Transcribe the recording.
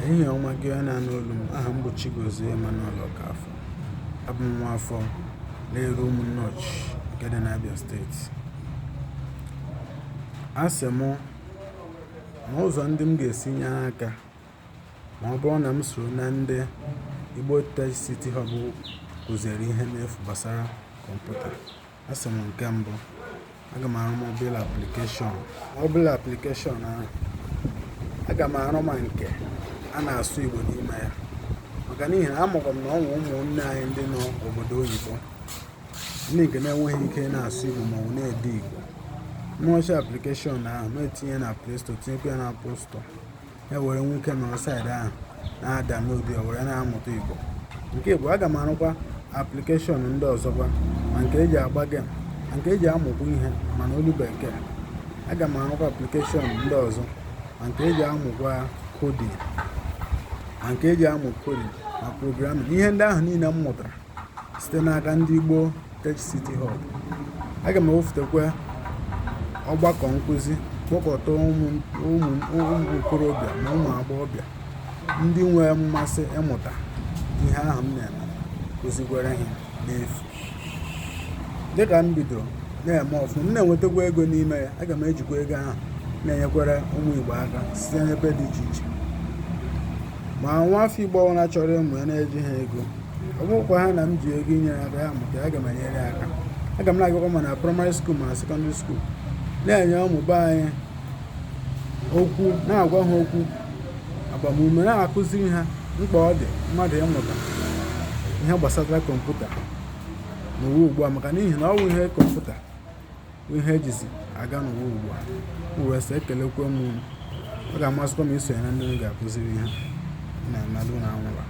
Ehihie ọma gị onye na-anụ olu m. Aha m bụ Chigozie Emmanuel Okafor. Abụ m nwa afọ na-eru Ụmụnneochi nke dị n'Abia Steeti. Asị mụ na ụzọ ndị m ga-esi nye aka ma ọ bụrụ na m soro na ndị Igbo Tech City Hub kụziere ihe n'efu gbasara kọmputa. Asị m nke mbụ, aga m arụ mobile application. Mobile application ahụ, aga m arụ ma nke a na-asụ Igbo n'ime ya, maka n'ihi na amakwa m na ọ nwe ụmụnne anyị ndị nọ obodo oyibo, ndị nke na-enweghị ike na-asụ Igbo ma ọ bụ na-ede Igbo. Mụọcha application ahụ, ma etinye na Play Store, tinyekwa ya na Apple Store, ya were nwee ike nọrọ side ahụ na-adownload ya were na-amụta Igbo. Nke bụ, aga m arụkwa application ndị ọzọkwa, ma nke eji agba game, ma nke eji amụkwa ihe, ma na olu Bekee. Aga m arụkwa application ndị ọzọ, ma nke eji amụkwa coding, ma nke eji amụ coding ma programming, ihe ndị ahụ niile m mụtara site n'aka ndị Igbo Tech City Hub. Aga m ewepụtakwa ọgbakọ nkụzi, kpọkọta ụmụ ụmụ ụmụ okorobịa ma ụmụ agbọghọbịa ndị nwee mmasị ịmụta ihe ahụ m na-eme, kụzikwere ha n'efu. Dịka m bidoro na-eme ọfụma, m na-enwetakwa ego n'ime ya, aga m ejikwa ego ahụ na-enyekwere ụmụ Igbo aka site n'ebe dị iche iche. Ma nwa afọ Igbo ọbụla chọrọ ịmụ ya na-ejighị ego, ọ bụrụkwa ha na m ji ego inyere aka ya mụta ya, aga m enyere ya aka. Aga m na-agakwa ma na primary school ma na secondary school, na-enye ụmụ be anyị okwu, na-agwa ha okwu agbamume, na-akụziri ha mkpa ọ dị mmadụ ịmụta ihe gbasatara kọmputa n'ụwa ugbu a, maka n'ihi na ọ bụ ihe kọmputa bụ ihe ejizi aga n'ụwa ugbu a. M wee sị, ekelekwe m unu. Ọ ga-amasịkwa m isonye na ndị unu ga-akụziri ihe na-emelụ na anwụla.